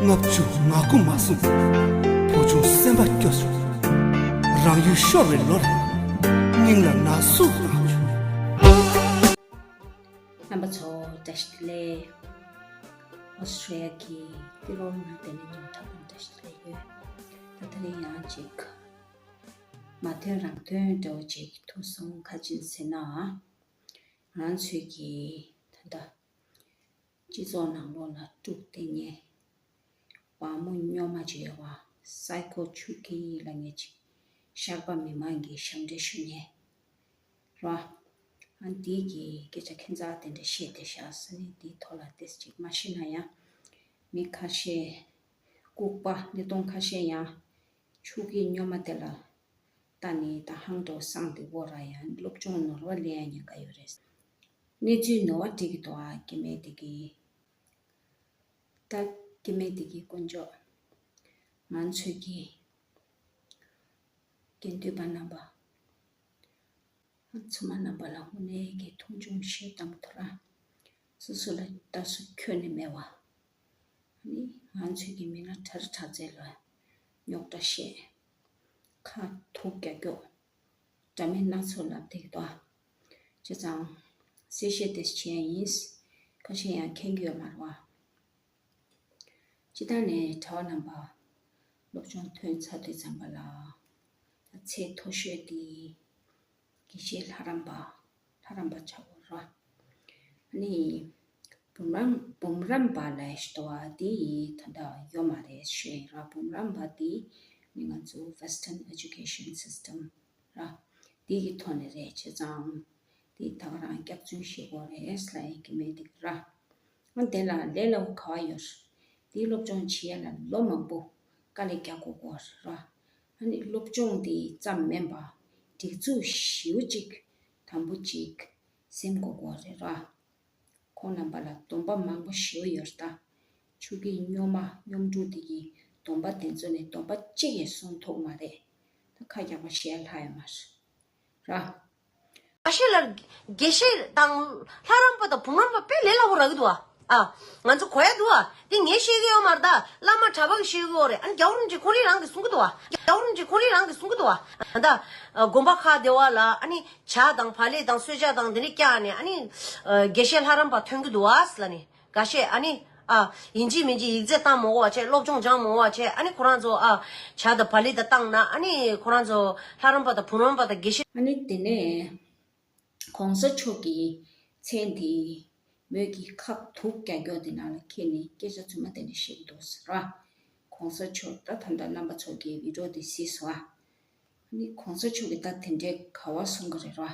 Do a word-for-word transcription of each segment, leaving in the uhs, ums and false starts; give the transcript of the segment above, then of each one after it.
ལྔ་བཅུ་ང་དགུ་མ་སོང་། བུ་ཆུང་སེམས་པ་སྐྱོ་བྱུང་། རང་ཡུལ་ཤོར་བའི་ལོར། སྙིང་ལ་ན་ཟུག་བཏང་བྱུང་། རྣམ་པ་ཚོ་བཀྲ་ཤིས་བདེ་ལེགས། ཨོ་སི་ཊྲེ་ལི་ཡ་གི་ཏི་རོ་ནང་བསྡད་ནས་ཉུང་མཐའ་ཁོང་བཀྲ་ཤིས་བདེ་ལེགས་ཡོད། ད་དེ་རིང་ཡང་ཅིག་མ་ཐོན་རང་ཐོན་འདྲ་བོ་ཅིག་ཐུག་སོང་། ག་རེ་ཟེར་ན། ང་ཚོས་ཀྱི་ད་ལྟ་སྤྱི་ཚོགས་ནང་ལོགས་ལ་དཀྲུག་བསྡད་མཁན། བ་མོ་སྨྱོན་མ་བྱེད་པ། སའི་ཁོ་ཆུ་སྐྱེས་ལབ་མཁན་ཅིག་ཤར་པ་མི་མང་གི་ཞབས་འདྲེན་ཞུ་མཁན། ར། ཨ་འདི་གི་སྐད་ཆ་ཁྱད་མཚར་དེ་འདྲ་བཤད་བསྡད་ཤག་ཟེར་ནས་འདིའི་ཐོག་ལ་ཏོག་ཙམ་ཅིག་མ་བཤད་ན་ཡང་། མི་ཁ་ཤས། ལྐུགས་པ་གནས་སྟངས་ཁ་ཤས་ཡང་། ཆུ་སྐྱེས་སྨྱོན་མ་དེ་ལ་ལྟ་ནས་ད་ཧང་འདྲ་བོ་སངས་བསྡད་ཡོད་ར། ཡང་སློབ་སྦྱོང་ནོར་བ་ལེན་ཡ་ཉེན་ཁ་ཡོད་རེད། གནས་ཚུལ་ནོར་བ་འགྲིག་གི་འདུག་ཨ། སྐྱེ་དམན་དེ་གི། ད་སྐྱེ་དམན་དེ་གི་དཀོན་མཆོག་ང་ཚོས་ཀྱི་དགེ་འདུན་པ་རྣམ་པ་ཚང་མ་རྣམ་པ་ལ་དངོས་གནས་ཀྱི་མཐོང་ཆུང་ཞེ་དྲག་ཐོབ་ར། སོ་སོ་ལ་ལྟ་སུ་ཁྱོན་ནས་མེད་པ། ཨ་ནི་ང་ཚོས་ཀྱི་མི་སྣ་ཁྲ་རི་ཁྲ་རྩལ་ལ་རྙོག་དྲ་བཤད། ཁ་ཐུག་རྒྱག་རྒྱུ། འདྲ་མིན་སྣ་ཚོགས་ལབ་བསྡད་ཀྱི་འདུག་ཨ། བྱས་ཙང་། གསལ་བཤད་དེ་བྱས་ཡིན། ཁ་ཤས་ཡང་མཁྱེན་གྱི་ཡོད་མ་རེད་བ། སྤྱིར་བཏང་ནས་གྲྭ་བ་རྣམ་པ་སློབ་སྦྱོང་ཐོན་ཚར་དུས་ཙམ་པ་ལ་ཚད་མཐོ་ཤོས་དེ་དགེ་བཤེས་ལྷ་རམས་པ། ལྷ་རམས་པ་ཆགས་དགོས་ར། ཨ་ནི་འབུམ་རམས་འབུམ་རམས་པ་ལབ་ཡ་ཞིག་འདུག་བ། དེ་ཡི་ད་ལྟ་ཡོད་མ་རེད་ཞུ་ཡ་ཡིན་ར། འབུམ་རམས་པ་དེ་ནི་ང་ཚོ་Western Education System ར། དེ་གི་ཐོག་ནས་རེད། བྱས་ཙང་དེ་ད་ག་རང་སྐྱག་རྫུན་བཤད་དགོས་རེད་ལབ་ཡ་གི་མེད་འདུག་ར། ཨ་དེ་ལ་ལས་སླ་པོ་ག་བ་ཡོད། དེའི་སློབ་སྦྱོང་བྱེད་ཡ་ལ་ལོ་མང་པོ་དཀའ་ལས་རྒྱག་དགོས་ཀྱི་ཡོད་རེད་ར། ཨ་ནི་སློབ་སྦྱོང་དེ་ཙམ་མིན་པ་སྒྲིག་འཛུགས་ཞེ་པོ་ཅིག་དམ་པོ་ཅིག་ཟིན་དགོས་ཀྱི་ཡོད་རེད་ར། ཁོང་རྣམ་པ་ལ་སྡོམ་པ་མང་པོ་ཞེ་པོ་ཡོད་རེད་ད། ཆུ་སྐྱེས་སྨྱོན་མ་སྙོམས་འགྲུག་དེ་གི་སྡོམ་པ་དེ་ཚོ་ནས་སྡོམ་པ་གཅིག་ཡང་སྲུང་ཐུབ་མ་རེད། ད་ཁ་རྒྱག་པ་བཤད་ཡ་ལྷག་ཡོད་མ་རེད་ར། ཁ་ཤས་ལ་དགེ་བཤེས་དང་ལྷ་རམས་པ་དང་བུམ་རམས་པ་དཔེ་ལས་སླ་པོ་རག་གི་འདུག་ཨ། ཨ། ང་ཚོ་གོ་ཡ་འདུག་ཨ། དེ་ངས་ཤེས་ཀྱི་ཡོད་མ་རེད་ད། བླ་མ་གྲྭ་པ་གིས་ཤེས་ཀྱི་ཡོད་རེད། ཨ་ནི་རྒྱལ་བ་རིན་པོ་ཆེ་ཁོང་རང་རང་གིས་གསུང་གི་འདུག་ཨ། རྒྱལ་བ་རིན་པོ་ཆེ་ཁོང་རང་རང་གིས་གསུང་གི་འདུག་ཨ། ད་དགོན་པ་ཁག་དེ་བ་ལ་ཨ་ནི་ཇ་དང་བག་ལེབ་དང་གསོལ་ཇ་དང་དེ་འདྲ་བཀྱགས་ནས། ཨ་ནི་དགེ་བཤེས་ལྷ་རམས་པ་ཐོན་གྱི་འདུག་ཨ་ཟེར་ལབ་ནས། འགའ་ཤས་ཨ་ནི། ཨ། ཡིན་གཅིག་མིན་གཅིག་ཡིག་ཚད་བཏང་མ་དགོས་པ་བྱས། སློབ་སྦྱོང་སྦྱང་མ་དགོས་པ་བྱས། ཨ་ནི་ཁོ་རང་ཚོ། ཨ། ཇ་དང་བག་ལེབ་དང་བཏང་ན། ཨ་ནི་ཁོ་རང་ཚོ་ལྷ་རམས་པ་དང་བུམ་རམས་པ་དང་དགེ་བཤེས། ཨ་ནི་དེ་ནས་གོང་ས་མཆོག་གི་མཚན་དེ་མོས་ཀྱི་ཁ་ཐུག་རྒྱག་རྒྱུ་དེ་ནང་ལ་འཁྱེར་ནས་སྐད་ཆ་རྫུན་མ་དེ་འདྲ་བཤད་ཀྱི་འདུག་ཟེར་ར། གོང་ས་མཆོག་ད་ད་ལྟ་རྣམ་པ་ཚོ་གིས་བི་ཌི་ཡོ་དེ་གཟིགས་སོང་ཨ། ཨ་ནི་གོང་ས་མཆོག་གིས་ད་དེ་འདྲའི་ག་བ་གསུང་གི་རེད་ར།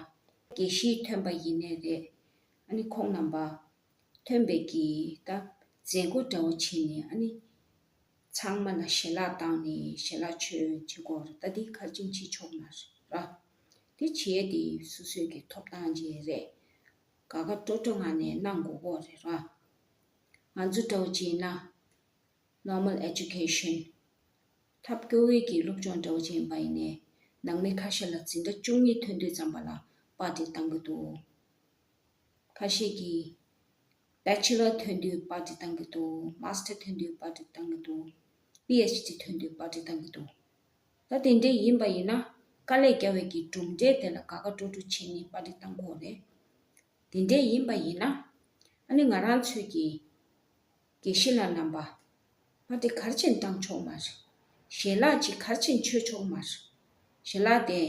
དགེ་བཤེས་ཐོན་པ་ཡིན་ནའི་རེད། ཨ་ནི་ཁོང་རྣམ་པ་ཐོན་པའི་གི་ད་མཛད་སྒོ་འདྲ་བོ་བྱས་ནས། ཨ་ནི་ཚང་མ་ལ་ཞལ་ལག་བཏང་ནས་ཞལ་ལག་མཆོད་བྱེད་དགོས་རེད། ད་འདི་ག་རེ་བྱས་ནས་བྱེད་ཆོག་མ་རེད་ར། འདི་བྱས་ཏེ་སོ་སོའི་གི་ཐོབ་ཐང་ཅིག་རེད། དགའ་དགའ་སྤྲོ་སྤྲོ་ངང་ནས་གནང་དགོས་ཀྱི་རེད་ར། ང་ཚོ་འདྲ་བོ་བྱས་ན། Normal education ཐབས་སྐྱོ་བོའི་གི་སློབ་སྦྱོང་འདྲ་བོ་ཅིག་ཡིན་པ་ཡིན་ནའི། ནང་མི་ཁ་ཤས་ལ་འཛིན་གྲྭ་བཅུ་གཉིས་ཐོན་དུས་ཙམ་པ་ལ་པར་ཊི་བཏང་གི་འདུག་ཁ་ཤས་ཀྱིས་བེ་ཆེ་ལར་ཐོན་དུས་པར་ཊི་བཏང་གི་འདུག་མཱ་སི་ཊར་ཐོན་དུས་པར་ཊི་བཏང་གི་འདུག་པི་ཨེཆ་ཌི་ཐོན་དུས་པར་ཊི་བཏང་གི་འདུག་ད་དེ་འདྲ་ཡིན་པ་ཡིན་ན་དཀའ་ལས་བརྒྱབ་པའི་གི་གྲུབ་འབྲས་དེ་ལ་དགའ་དགའ་སྤྲོ་སྤྲོ་བྱས་ནས་པར་ཊི་བཏང་དགོས་རེད། དེ་འདྲ་ཡིན་པ་ཡིན་ན། ཨ་ནི་ང་རང་ཚོའི་གི་དགེ་བཤེས་ལགས་རྣམ་པ། པར་ཊི་ག་རེ་བྱས་ནས་བཏང་ཆོག་མ་རེད། ཞལ་ལག་ཅིག་ག་རེ་བྱས་ནས་མཆོད་ཆོག་མ་རེད། ཞལ་ལག་དེ་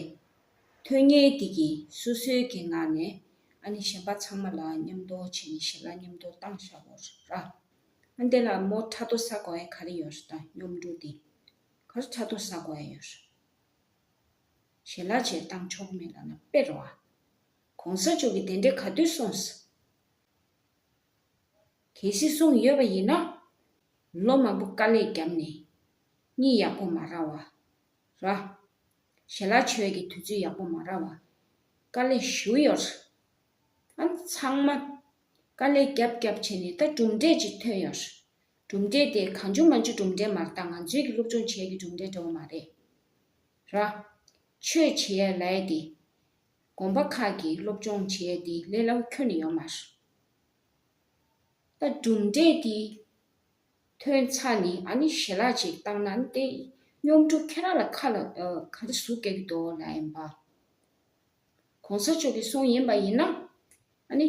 ཐོན་མཁན་དེ་གིས་སོ་སོའི་གི་ངང་ནས། ཨ་ནི་གཞན་པ་ཚང་མ་ལ་མཉམ་དུ་བྱས་ནས་ཞལ་ལག་མཉམ་དུ་བཏང་བཞག་དགོས་རེད་ར། ཨ་འདི་ལ་མོ་ཕྲག་དོག་ཟ་དགོས་ཡ་ག་རེ་ཡོད་རེད། ད་སྙོམས་འགྲོ་དེ་ག་རེ་ཕྲག་དོག་ཟ་དགོས་ཡ་ཡོད་རེད། ཞལ་ལག་བྱས་བཏང་ཆོག་མེད་ལབ་ན་དཔེ་རེད་བ། གོང་ས་མཆོག་གིས་དེ་འདྲའི་ག་དུས་གསུངས། གལ་སྲིད་གསུངས་ཡོད་པ་ཡིན་ན། ལོ་མང་པོ་དཀའ་ལས་བརྒྱབ་ནས་གཉིད་ཡག་པོ་མ་རག་པ་ར། ཞལ་ལག་མཆོད་ཀྱི་དུས་ཚོད་ཡག་པོ་མ་རག་པ། དཀའ་ལས་ཞེ་པོ་ཡོད་རེད། ཨ་ནི་ཚང་མ་དཀའ་ལས་བརྒྱབ་བརྒྱབ་བྱས་ནས་ད་གྲུབ་འབྲས་ཅིག་ཐོན་ཡོད་རེད། གྲུབ་འབྲས་དེ་གང་བྱུང་མང་བྱུང་གྲུབ་འབྲས་མ་རེད། ད་ང་ཚོའི་གི་སློབ་སྦྱོང་བྱེད་ཀྱི་གྲུབ་འབྲས་འདྲ་བོ་མ་རེད། ར། ཆོས་བྱེད་ཡ་ལབ་ཡ་དེ། དགོན་པ་ཁག་གི་སློབ་སྦྱོང་བྱེད་ཡ་དེ་ལས་སླ་པོ་ཁྱོན་ནས་ཡོད་མ་རེད། ད་གྲུབ་འབྲས་དེ་ ཐོན་ཚར་ནས་ཨ་ནི་ཞལ་ལག་ཅིག་བཏང་ན་དེ་གཉོམ་ཕྲུག་ཁྱེད་རང་ལ་ཁ་ལ་ག་རེ་ཟུག་སྐྱེ་གི་འདུག་ལབ་ཡིན་པ། གོང་ས་མཆོག་གིས་གསུངས་ཡིན་པ་ཡིན་ན། ཨ་ནི།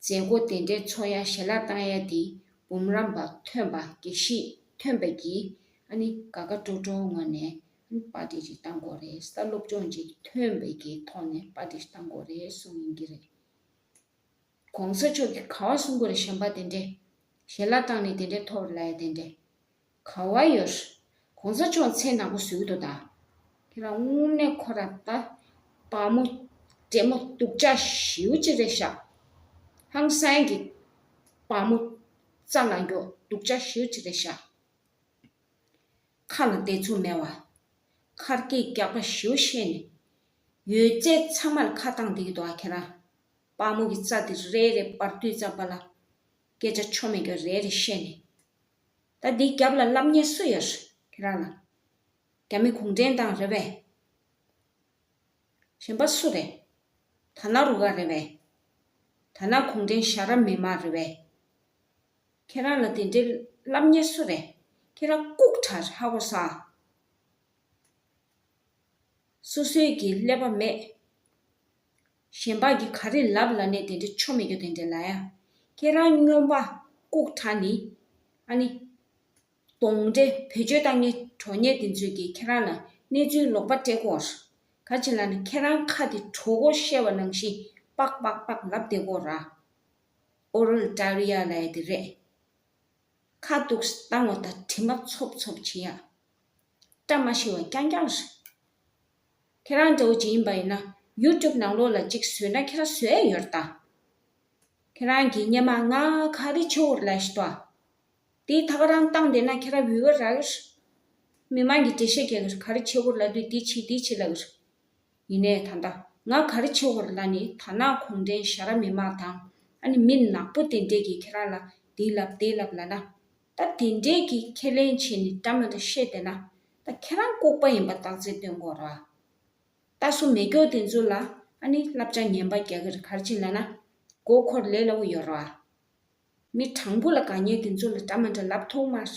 མཛད་སྒོ་དེ་འདྲའི་ཚོགས་ཡ་ཞལ་ལག་བཏང་ཡ་དེ་འབུམ་རམས་པ་ཐོན་པ་དགེ་བཤེས་ཐོན་པ་གིས་ཨ་ནི་དགའ་དགའ་སྤྲོ་སྤྲོའི་ངང་ནས་ཨ་ནི་པར་ཊི་ཅིག་བཏང་དགོས་རེད། ད་སློབ་སྦྱོང་ཅིག་ཐོན་པའི་གི་ཐོག་ནས་པར་ཊི་ཞིག་བཏང་དགོས་རེད་གསུངས་ཡིན་གྱི་རེད། གོང་ས་མཆོག་གིས་ག་བ་གསུང་གི་རེད། གཞན་པ་དེ་འདྲས་ཞལ་ལག་བཏང་ནས་དེ་འདྲས་ཐོབ་ལབ་ཡ་དེ་འདྲས་ག་བ་ཡོད། གོང་ས་མཆོག་མཚན་ནག་པོ་བཟོས་འདུག་ད། ཁྱེད་རང་དངོས་གནས་ཁོ་ར་ད་དཔའ་མོ་བགྲེས་མོ་སྡུག་ཅག་ཞེ་པོ་ཅིག་རེད་ཤག་ཧང་སང་གི་དཔའ་མོ་རྩ་ལ་མགྱོགས་སྡུག་ཅག་ཞེ་པོ་ཅིག་རེད་ཤག་ཁ་ལ་བདེ་ཚོར་མེད་པ། ཁ་སྐད་རྒྱག་པ་ཞེ་པོ་བཤད་ནས། ཡོད་ཚད་ཚང་མ་ལ་ཁ་བཏང་བསྡད་ཀྱི་འདུག་ཨ། ཁྱེད་རང་དཔའ་མོ་གི་རྩ་དེ་རེ་རེ་སྤར་དུས་ཙམ་པ་ལ་སྐད་ཆ་ཆོ་མེད་རྒྱུ་རེ་རེ་བཤད་ནས། ད་འདི་རྒྱབ་ལ་སློབ་གཉེར་སུ་ཡོད་ཁྱེད་རང་ལ། རྒྱ་མི་གུང་ཁྲན་ཏང་རེད་པས། གཞན་པ་སུ་རེད། དར་ནག་རུ་ཁག་རེད་པས། དར་ནག་གུང་ཁྲན་ཞྭ་ར་མི་མང་རེད་པས། ཁྱེད་རང་ལ་དེ་འདྲའི་སློབ་གཉེར་སུ་རེད། ཁྱེད་རང་ལྐུགས་དྲགས་ཧ་གོ་ས། སོ་སོའི་གི་ཀླད་པ་མེད། གཞན་པ་གི་ག་རེ་ལབ་ལབ་ནས་དེ་འདྲའི་ཆོ་མེད་རྒྱུ་དེ་འདྲའི་ལབ་ཡ། ཁྱེད་རང་སྨྱོན་པ་ལྐུགས་དྲགས་ནི། ཨ་ནི། གདོན་འདྲེ་བེད་སྤྱོད་བཏང་མཁན་གྲོགས་མཁན་དེ་ཚོས་ཀྱིས་ཁྱེད་རང་ལ་གནས་ཚུལ་ལོག་པ་སྤྲད་ཀྱི་ཡོད། ག་རེ་བྱས་ལབ་ན་ཁྱེད་རང་ཁ་དེ་གྲོད་ཁོག་བཤལ་བ་ནང་བཞིན་པག་པག་པག་ལབ་བསྡད་ཀྱི་ཡོད་ར། Oral diarrhea ལབ་ཡ་དེ་རེད། ཁ་ཐུག་བཏང་བ་དང་དྲི་མ་ཚོབ་ཚོབ་བྱེད་ཡ། བཀྲ་མ་ཤིས་པ་རྐྱང་རྐྱང་རེད། ཁྱེད་རང་འདྲ་བོ་ཅིག་ཡིན་པ་ཡིན་ན་ཡུ་ཊུབ་ནང་ལོགས་ལ་ཅིག་བཟོས་ན་ཁྱེད་རང་བཟོ་ཡ་ཡོད་རེད་ད། ཁྱེད་རང་གིས་སྔོན་མ་ང་ག་རེ་བྱེད་དགོས་རེད་ལབ་ཤི་ཏོ། དེ་ད་ག་རང་བཏང་བསྡད་ན་ཁྱེད་རང་འུར་བ་ར་གི་རེད། མི་མང་གིས་འགྲེལ་བཤད་རྒྱག་གི་རེད། ག་རེ་བྱེད་དགོས་རེད་ལབ་དུས་འདི་བྱེད་འདི་བྱེད་ལབ་གི་རེད། ཡིན་ནའི་ད་ལྟ་ང་ག་རེ་བྱེད་དགོས་རེད་ལབ་ནི་དར་ནག་གུང་ཁྲན་ཞྭ་ར་མི་མང་དང་ཨ་ནི་མི་ནག་པོ་དེ་འདྲས་ཀྱིས་ཁྱེད་རང་ལ་འདི་ལབ་དེ་ལབ་ལབ་ན། ད་དེ་འདྲས་ཀྱིས་ཁས་ལེན་བྱས་ནས་འདྲ་མི་འདྲ་བཤད་བསྡད་ན་ད་ཁྱེད་རང་ལྐུགས་པ་ཡིན་པ་རྟགས་མཚན་སྟོན་དགོས་རེད་བ། ད་སུ་མེད་སྐྱོ་དེ་ཚོ་ལ་ཨ་ནི་བསླབ་བྱ་ངན་པ་རྒྱག་གི་རེད། ག་རེ་བྱས་ལབ་ན་མགོ་འཁོར་ལས་སླ་བོ་ཡོད་རེད་བ། མི་དྲང་པོ་ལ་དགའ་མཁན་དེ་ཚོ་ལ་འདྲ་མི་འདྲ་ལབ་ཐུབ་མ་རེད།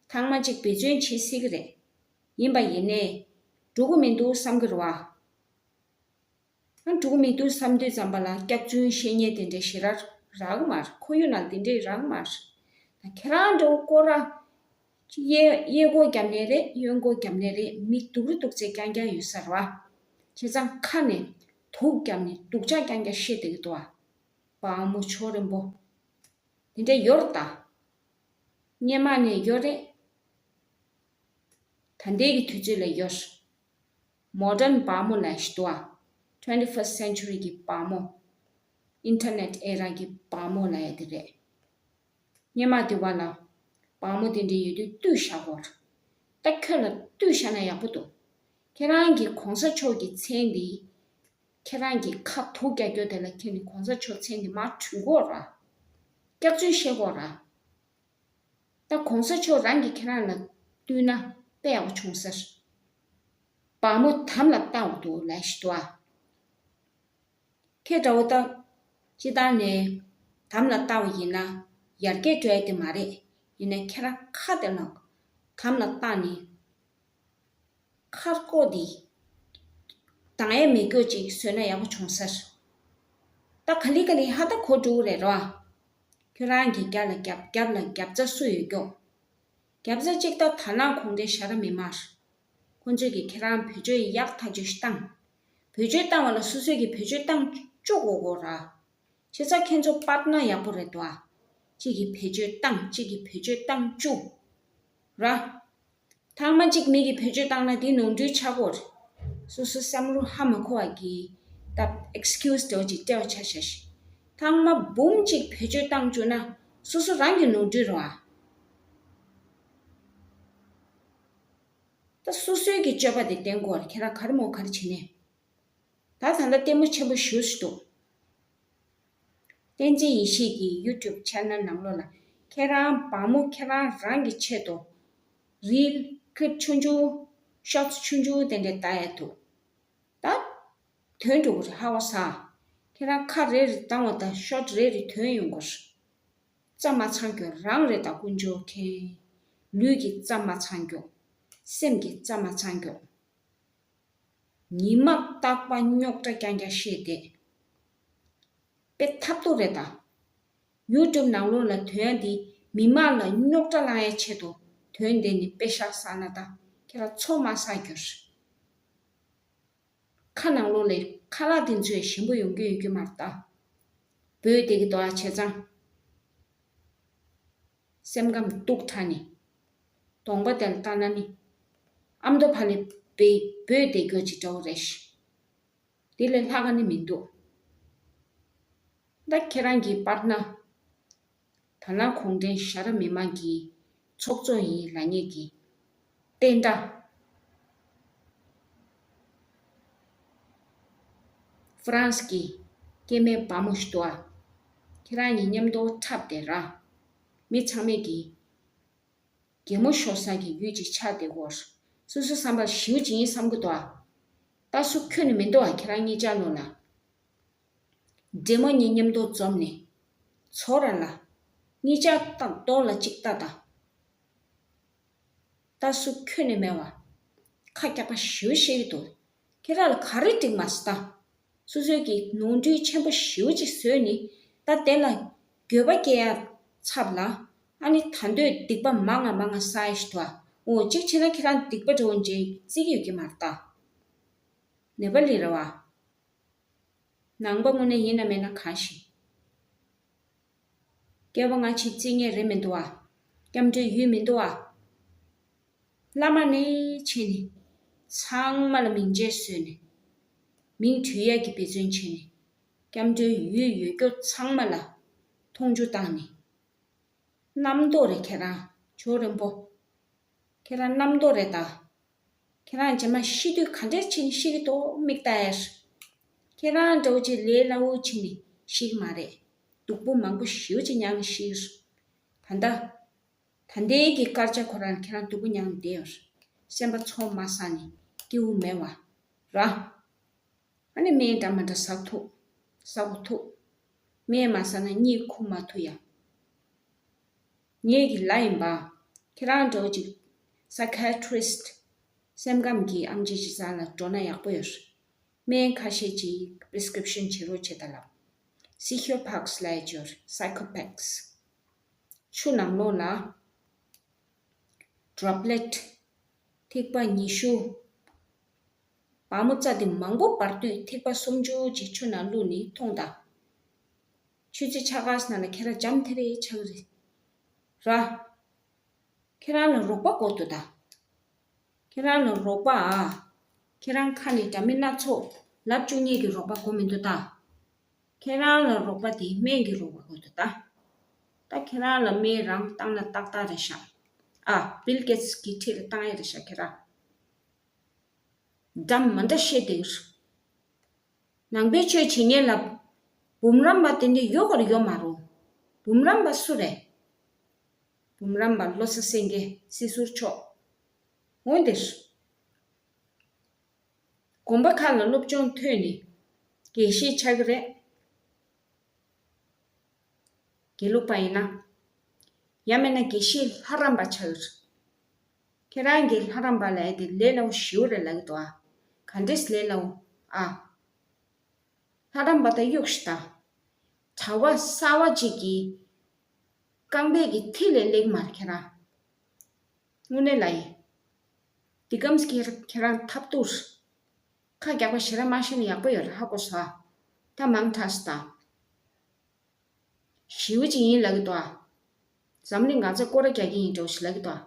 ཚང་མ་གཅིག་འབད་བརྩོན་བྱེད་སྲིད་ཀྱི་རེད། ཡིན་པ་ཡིན་ནའི་འགྲོ་གི་མི་འདུག་བསམ་གྱི་རེད་བ། ཨ་འགྲོ་གི་མི་འདུག་བསམ་དུས་ཙམ་པ་ལ་སྐྱག་རྫུན་བཤད་མཁན་དེ་འདྲའི་ཞེ་དྲག་རག་གི་མ་རེད། ཁོར་ཡུག་ནང་དེ་འདྲའི་རག་གི་མ་རེད། ད་ཁྱེད་རང་འདྲ་བོ་སྐོར་ར། གཡས་གཡས་སྐོར་རྒྱབ་ནས་རེད། གཡོན་སྐོར་རྒྱབ་ནས་རེད། མི་སྡུག་རུ་སྡུག་ཚད་རྐྱང་རྐྱང་ཡོད་ས་རེད་བ། བྱས་ཙང་ཁ་ནས་དུག་བརྒྱབ་ནས་སྡུག་ཅག་རྐྱང་རྐྱང་བཤད་བསྡད་ཀྱི་འདུག་བ། དཔའ་མོ་མཆོག་རིན་པོ། དེ་འདྲ་ཡོད་རེད་ད། སྔོན་མ་ནས་ཡོད་རེད། ད་ལྟའི་གི་དུས་ཚོད་ལ་ཡོད། མོ་ཌན་དཔའ་མོ་ལབ་ཡ་ཞིག་འདུག་ཨ། ཊུ་ཝེན་ཊི་ཕར་སི་སེན་ཅུ་རི་གི་དཔའ་མོ། ཨིན་ཊར་ནེཊ་ཨེ་ར་གི་དཔའ་མོ་ལབ་ཡ་དེ་རེད། སྔོན་མ་དེ་བ་ལ་དཔའ་མོ་དེ་འདྲ་ཡོད་དུས་བཏུལ་བཞག་གོ། ད་ཁྱོད་ལ་བཏུལ་བཞག་ན་ཡག་པོ་འདུག་ཁྱེད་རང་གི་གོང་ས་མཆོག་གི་མཚན་འདི། ཁྱེད་རང་གི་ཁ་དུག་རྒྱག་རྒྱུ་དེ་ལ་ཁྱེད་ནི་གོང་ས་མཆོག་མཚན་འདི་མར་བྲུས་གོ་ར། སྐྱག་རྫུན་བཤད་གོ་ར། ད་གོང་ས་མཆོག་རང་གིས་ཁྱེད་རང་ལ་བཏུལ་ན་དཔེ་ཡག་པོ་བྱུང་ཟེར། དཔའ་མོ་དམ་ལ་བཏགས་འདུག་ལབ་ཞིག་འདུག་ཨ། ཁྱེད་འདྲ་བོ་ད། སྤྱིར་བཏང་ནས་དམ་ལ་བཏགས་པ་ཡིན་ན་ཡར་རྒྱས་འགྲོ་ཡ་དེ་མ་རེད། ཡིན་ནའི་ཁྱེད་རང་ཁ་དེ་ལ་དམ་ལ་བཏགས་ནས། ཁ་སྐོར་འདི། དང་ཡས་མེད་སྐྱོ་ཅིག་བཟོས་ན་ཡག་པོ་བྱུང་ཟེར། ད་ག་ལེ་ག་ལེ་ཧ་ད་གོ་འགྲོ་གི་རེད་རོ། ཁྱོད་རང་གི་རྒྱབ་ལ་རྒྱབ་རྒྱབ་ལ་རྒྱབ་རྩ་སུ་ཡོད་སྐྱོ། རྒྱབ་རྩ་གཅིག་ད་དར་ནག་གུང་ཁྲན་ཞྭ་ར་མི་མང་། ཁོང་ཚོས་ཀྱིས་ཁྱེད་རང་བེད་སྤྱོད་ཡག་ཐག་ཆོད་ཞིག་བཏང་། བེད་སྤྱོད་བཏང་བ་ལ་སོ་སོས་ཀྱིས་བེད་སྤྱོད་བཏང་བཅུག་དགོས་གོ་ར། བྱས་ཙང་ཁྱེད་ཚོ་པར་ཊི་ནར་ཡག་པོ་རེད་དོ། གཅིག་གིས་བེད་སྤྱོད་བཏང་གཅིག་གིས་བེད་སྤྱོད་བཏང་བཅུག་ར། ཐེངས་མ་གཅིག་མི་གིས་བེད་སྤྱོད་བཏང་ན་དེ་ནོར་འཁྲུལ་ཆགས་ཀྱི་ཡོད་རེད། སོ་སོ་བསམ་བློ་ཧ་མ་གོ་བ་གིས་ད་ཨེག་སི་ཀིའུ་སི་འདྲ་བོ་ཅིག་སྤྲད་པ་ཆ་བཞག་ཤིག་ཐེངས་མ་འབུམ་གཅིག་བེད་སྤྱོད་བཏང་བཅུག་ན་སོ་སོ་རང་གི་ནོར་འཁྲུལ་རེད་བ། ད་སོ་སོའི་གི་སྤྱོད་པ་དེ་བསྟེན་དགོས་རེད། ཁྱེད་རང་ག་རེ་མོ་ག་རེ་བྱེད་ནས། ད་ད་ལྟ་ལྟད་མོ་ཆེན་པོ་ཞེ་པོ་ཞིག་འདུག་བསྟན་འཛིན་ཡེ་ཤེས་ཀྱི་ཡུ་ཊུབ་ཆེ་ནལ་ནང་ལོགས་ལ་ཁྱེད་རང་བ་མོ་ཁྱེད་རང་རང་གི་ཆེད་དུ་རིལ་ཀི་ལིབ་ཆུང་ཆུང་ཤོཊ་སི་ཆུང་ཆུང་དེ་འདྲས་ལྟ་ཡ་འདུག་ད་ཐོན་འགྲོ་གི་རེད་ཧ་བ་ས། ཁྱེད་རང་ཁ་རེ་རེ་བཏང་བ་དང་ཤོཊ་རེ་རེ་ཐོན་ཡོང་གི་རེད། རྩ་མ་ཚང་རྒྱུ་རང་རེད་ད། དཀོན་མཆོག་མཁྱེན། ལུས་ཀྱི་རྩ་མ་ཚང་རྒྱུ། སེམས་ཀྱི་རྩ་མ་ཚང་རྒྱུ། ཉི་མ་རྟག་པ་རྙོག་དྲ་རྐྱང་རྐྱང་བཤད་བསྡད། དཔེ་ཐབས་སྡུག་རེད་ད། ཡུ་ཊུབ་ནང་ལོགས་ལ་དོན་འདི་མི་མང་ལ་རྙོག་དྲ་བསླང་ཡའི་ཆེད་དུ་དོན་འདི་ནི་དཔེ་བཞག་ས་ན་ད་ཁྱེད་རང་ཚོ་མ་ཟ་རྒྱུ་རེད། ཁ་ནང་ལོགས་ལས་ཁ་ལག་འདི་ཚོས་ཞིམ་པོ་ཡོང་གི་ཡོད་ཀྱི་མ་རེད་ད། བོད་དེ་གི་དོ་ཨ་བྱས་ཙང་སེམས་ཁམས་སྡུག་དྲགས་ནས། གདོང་པ་དེ་ལ་ལྟ་ན་ནི། ཨ་མདོ་ཕ་ལས་བེ་བོད་དེ་རྒྱུ་ཅིག་འདྲ་བོ་རེད་ཤག་དེ་ལས་ལྷག་ག་ནི་མི་འདུག་ད་ཁྱེད་རང་གི་པར་ན། ད་ལན་གུང་ཁྲན་ཞྭ་ར་མི་མང་གི་ཚོགས་གཙོ་ཡིན་ལབ་མཁན་གྱི་བསྟན་དགྲ། ཧྥ་རན་སི་གི་སྐྱེ་དམན་བ་མོ་ཞིག་འདུག་ཨ། ཁྱེད་རང་གཉིས་མཉམ་དུ་འཁྲབ་བསྡད་ར། མི་ཚང་མས་ཀྱི་གད་མོ་ཤོར་ས་གི་ཡུལ་ཅིག་ཆགས་བསྡད་ཀྱི་ཡོད། སོ་སོའི་བསམ་པར་ཞེ་པོ་ཅིག་ཡིན་བསམ་གྱི་འདུག་ཨ། ད་སུ་ཁྱོན་ནས་མི་འདུག་ཨ། ཁྱེད་རང་གཉིས་ཆ་ནོར་ལ། འདྲེ་མོ་གཉིས་མཉམ་དུ་འཛོམས་ནས། ཚོ་ར་ལ། གཉིས་ཆ་ཏག་ཏོག་ལ་གཅིག་ལྟ་དང་། ད་སུ་ཁྱོན་ནས་མེད་བ། ཁ་རྒྱག་པ་ཞེ་པོ་བཤད་ཀྱི་འདུག་ཁྱེད་རང་ལ་ག་རེ་འགྲིག་མ་སོང་ད། སོ་སོའི་གི་ནོར་འཁྲུལ་ཆེན་པོ་ཞེ་པོ་ཅིག་བཟོས་ནས། ད་དེ་ལ་འགྱོད་པ་སྐྱེ་ཡ་ཚབ་ལ། ཨ་ནི་ད་འདོད་སྡིག་པ་མང་ང་མང་ང་བསགས་ཡ་ཞིག་འདུག་ཨ། འོ་གཅིག་བྱས་ན་ཁྱེད་རང་སྡིག་པ་འདྲ་བོ་འཇལ་རྩིས་ཀྱི་ཡོད་ཀྱི་མ་རེད་ད། ནེ་པ་ལི་རེད་བ། ནང་པ་དངོས་གནས་ཡིན་ན་མེད་ན་གང་ཞིག་སྐྱེ་བ་སྔ་ཕྱི་རྩིས་ངེས་རེད་མི་འདུག་ཨ། སྐྱབས་འགྲོའི་ཡུལ་མི་འདུག་ཨ། བླ་མ་ནས་ཕྱིན་ནས་ཚང་མ་ལ་མིང་ཆད་བཟོས་ནས། མིང་བྲུས་ཡས་ཀྱི་འབད་བརྩོན་བྱས་ནས། སྐྱབས་འགྲོའི་ཡུལ་ཡོད་རྒྱུ་ཚང་མ་ལ་མཐོང་ཆུང་བཏང་ནས། རྣམ་རྟོག་རེད་ཁྱེད་རང་ཇོ་རིན་པོ། ཁྱེད་རང་རྣམ་རྟོག་རེད་ད། ཁྱེད་རང་རྗེས་མ་ཤི་དུས་ག་འདྲས་ཕྱིན་ཤི་གི་འདུག་མིག་ལྟ་ཡས། ཁྱེད་རང་འདྲ་བོ་ཅིག་ལས་སླ་བོ་ཕྱིན་ནས་ཤི་གི་མ་རེད། སྡུག་པོ་མང་པོ་ཞེ་པོ་ཅིག་མྱངས་ནས་ཤི་གི་རེད། ད་ལྟ། ད་ལྟའི་གི་སྐར་ཆ་ཁོ་རང་ཁྱེད་རང་སྡུག་པོ་མྱངས་ནས་བསྡད་ཡོད་རེད། སེམས་པ་ཚོ་མ་ཟ་ནས་སྐྱིད་པོ་མེད་བ། ར། ཨ་ནི་སྨན་འདྲ་མི་འདྲ་ཟ་ཐུབ། ཟ་དགོས་ཐུབ། སྨན་མ་ཟ་ན་གཉིད་ཁུག་མ་ཐུབ་ཡ། ངེད་ཀྱི་ལ་ཡིན་པ། ཁྱེད་རང་འདྲ་བོ་ཅིག་psychiatrist། སེམས་ཁམས་ཀྱི་ཨེམ་ཆི་ཅིག་རྩ་ལ་འགྲོ་ན་ཡག་པོ་ཡོད། སྨན་ཁ་ཤས་ཅིག་prescription བྱེད་རོགས་བྱེད་ད་ལབ། Psychopaths ལབ་ཡ་ཅིག་ཡོད་རེད། Psychopaths། ཆུ་ནང་ལོགས་ལ་droplet། ཐིགས་པ་ཉི་ཤུ། བ་མོ་རྩ་དེ་མང་པོ་འབར་དུས་ཐིགས་པ་སུམ་ཅུ་ཅིག་ཆུ་ནང་བླུགས་ནས་འཐུང་དང་། ཆུ་ཚོད་ཕྱེད་ཀ་ཙམ་ནང་ལ་ཁྱེད་རང་འཇམ་ཐིང་རེ་ཆགས་ཀྱི་རེད། ར། ཁྱེད་རང་ལ་རོགས་པ་དགོས་འདུག་ད། ཁྱེད་རང་ལ་རོགས་པ་ཨ། ཁྱེད་རང་ཁ་ནས་འདྲ་མིན་སྣ་ཚོགས་ལབ་བཅུག་མཁན་གྱི་རོགས་པ་དགོས་མི་འདུག་ད། ཁྱེད་རང་ལ་རོགས་པ་དེ་སྨན་གྱི་རོགས་པ་དགོས་འདུག་ད། ད་ཁྱེད་རང་ལ་སྨན་རང་བཏང་ན་ཏག་ཏག་རེད་ཤག་ཨ། Bill Gates གི་འཁྲིས་ལ་བཏང་ཡ་རེད་ཤག་ཁྱེད་རང་། འདྲ་མི་འདྲ་བཤད་དེ། ནང་པའི་ཆོས་བྱེད་མཁན་ལ་འབུམ་རམས་པ་དེ་འདྲ་ཡོད་ག་རེ་ཡོད་མ་རུང་། འབུམ་རམས་པ་སུ་རེད། འབུམ་རམས་པ་བློ་བཟང་སེང་གེ་སྲིད་ཟུར་མཆོག་འོན་ཏེ། དགོན་པ་ཁག་ལ་སློབ་སྦྱོང་ཐོན་ནས་དགེ་བཤེས་ཆགས་ཀྱི་རེད། དགེ་ལུགས་པ་ཡིན་ན། ཡང་མིན་ན་དགེ་བཤེས་ལྷ་རམས་པ་ཆགས་ཀྱི་རེད། ཁྱེད་རང་གིས་ལྷ་རམས་པ་ལབ་ཡ་དེ་ལས་སླ་བོ་ཞེ་པོ་རེད་ལབ་ཀྱི་འདུག་ཨ། ག་འདྲས་ལས་སླ་བོ་ཨ། ལྷ་རམས་པ་ད་གཡུགས་ཤིག་ད། གྲྭ་པ་གསར་པ་ཅིག་གིས་རྐང་པའི་གི་མཐིལ་ལས་སླེབས་མ་རེད་ཁྱེད་རང་། དངོས་གནས་ལ་ཡིན། འདི་གམ་ཁྱེད་ཁྱེད་རང་ཐབས་སྡུག་ཁ་རྒྱག་པ་ཞེ་དྲག་མ་ཤེས་ན་ཡག་པོ་ཡོད་རེད། ཧ་གོ་སོང་ཨ། ད་མང་དྲགས་སོང་ད། ཞེ་པོ་ཅིག་ཡིན་ལབ་ཀྱི་འདུག་ཨ། འཛམ་གླིང་ང་ཚོ་སྐོར་ར་རྒྱག་གི་ཡིན་འདྲ་བོ་ཞིག་ལབ་ཀྱི་འདུག་ཨ།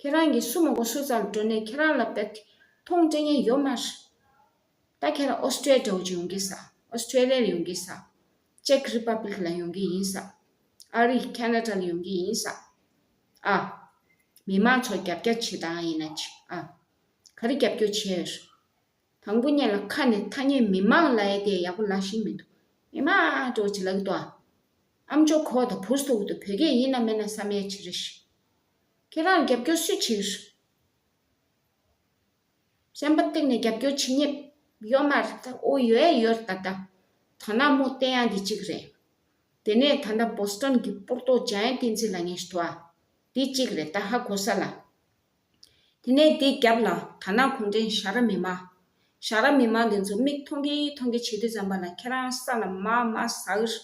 ཁྱེད་རང་གིས་སུ་མ་གོ་སུ་རྩར་འགྲོ་ནས་ཁྱེད་རང་ལ་དཔེ་མཐོང་སྤྲད་མཁན་ཡོད་མ་རེད། ད་ཁྱེད་རང་ཨོ་སི་ཀྲི་ཡ་འདྲ་བོ་ཅིག་ཡོང་གི་ས། ཨོ་སི་ཀྲི་ལི་ཡ་ལ་ཡོང་གི་ས། ཅེག་རི་པབ་ལིག་ལ་ཡོང་གི་ཡིན་ས། ཨ་རི་ཁེ་ན་ཌ་ལ་ཡོང་གི་ཡིན་ས། ཨ། མི་མང་ཚོ་རྒྱབ་སྐྱོར་བྱེད་སྟངས་ཡིན་ན་ཅི་ཨ། ག་རེ་རྒྱབ་སྐྱོར་བྱས་ཡོད་རེད། དང་པོ་ཉིད་ལ་ཁ་ནས་ཐ་སྙད་མི་མང་ལབ་ཡ་དེ་ཡག་པོ་ལབ་ཤེས་མི་འདུག་མི་མང་འདྲ་བོ་ཅིག་ལབ་ཀྱི་འདུག་ཨ། ཨ་མཆོག་གོ་བ་དང་བུ་སྟོབས་ཀྱི་འདུག་བོད་སྐད་ཡིན་ན་མིན་ན་བསམ་ཡ་ཅིག་རེད་ཤག་ཁྱེད་རང་རྒྱབ་སྐྱོར་སུས་བྱེད་ཀྱི་རེད། སེམས་པ་གཏིང་ནས་རྒྱབ་སྐྱོར་བྱེད་མཁན་ཡོད་མ་རེད་ད། ཨོ་ཡོད་ཡ་ཡོད་རེད་ད་ད། དོ་སྣང་མོ་བསྟན་ཡ་འདི་གཅིག་རེད། དེ་ནས་ད་ལྟ་བོ་སི་ཊོན་གྱི་སྤོར་ཏོ་འཇམ་དབྱངས་བསྟན་འཛིན་ལབ་མཁན་ཞིག་འདུག་ཨ། འདི་གཅིག་རེད། ད་ཧ་གོ་ས་ལ། དེ་ནས་དེའི་རྒྱབ་ལ་དར་ནག་གུང་ཁྲན་ཞྭ་ར་མི་མང་། ཞྭ་ར་མི་མང་འདི་ཚོ་མིག་མཐོང་གི་མཐོང་གི་བྱེད་དུས་ཙམ་པ་ལ་ཁྱེད་རང་ས་ལ་མར་མར་ཟག་གི།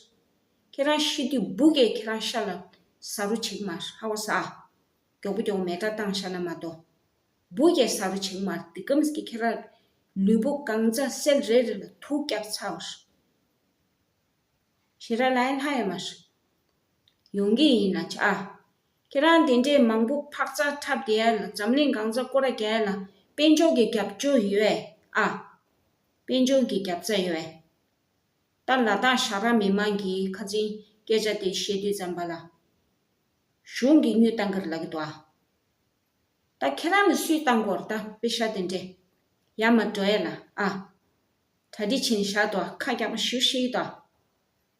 ཁྱེད་རང་ཤི་དུས་སྦུག་གས་ཁྱེད་རང་ཤ་ལ་ཟ་རུ་བྱེད་ཀྱི་མ་རེད། ཧ་གོ་ས་ཨ། མགྱོགས་པོ་མགྱོགས་པོ་མེ་སྟག་བཏང་བཞག་ན་མ་གཏོགས། སྦུག་གས་ཟ་རུ་བྱེད་ཀྱི་མ་རེད། འདི་གམ་གྱི་ཁྱེད་རང་ལུས་པོ་གང་ཚ་སེལ་རེ་རེ་ལ་དུག་བརྒྱབ་ཚར་བ་རེད། ཞེ་དྲག་ལ་ཡང་ལྷ་ཡོད་མ་རེད། ཡོང་གི་ཡིན་ན་ཆ་ཨ། ཁྱེད་རང་དེ་འདྲའི་མང་པོ་འཕག་འཚག་འཁྲབ་བསྡད་ཡ་ལ་འཛམ་གླིང་གང་ས་སྐོར་ར་རྒྱག་ཡ་ལ་དཔལ་འབྱོར་གྱི་རྒྱབ་སྐྱོར་ཡོད་ཨ། དཔལ་འབྱོར་གྱི་རྒྱབ་རྩ་ཡོད་ཨ། ད་ལ་དྭགས་ཞྭ་ར་མི་མང་གིས་ཁ་ཚིག་སྐད་ཆ་དེ་བཤད་དུས་ཙམ་པ་ལ། གཞུང་གིས་དངུལ་བཏང་གི་རེད་ལབ་ཀྱི་འདུག་ཨ། ད་ཁྱེད་རང་ལ་སུས་བཏང་དགོས་རེད། ད་པེ་ཤ་དེ་འདྲས་ཡར་མར་འགྲོ་ཡས་ལ་ཨ། གྲ་སྒྲིག་བྱས་ནས་བཞག་འདུག་ཨ། ཁ་རྒྱག་པ་ཞུ་ཤེས་ཀྱི་འདུག་ཨ།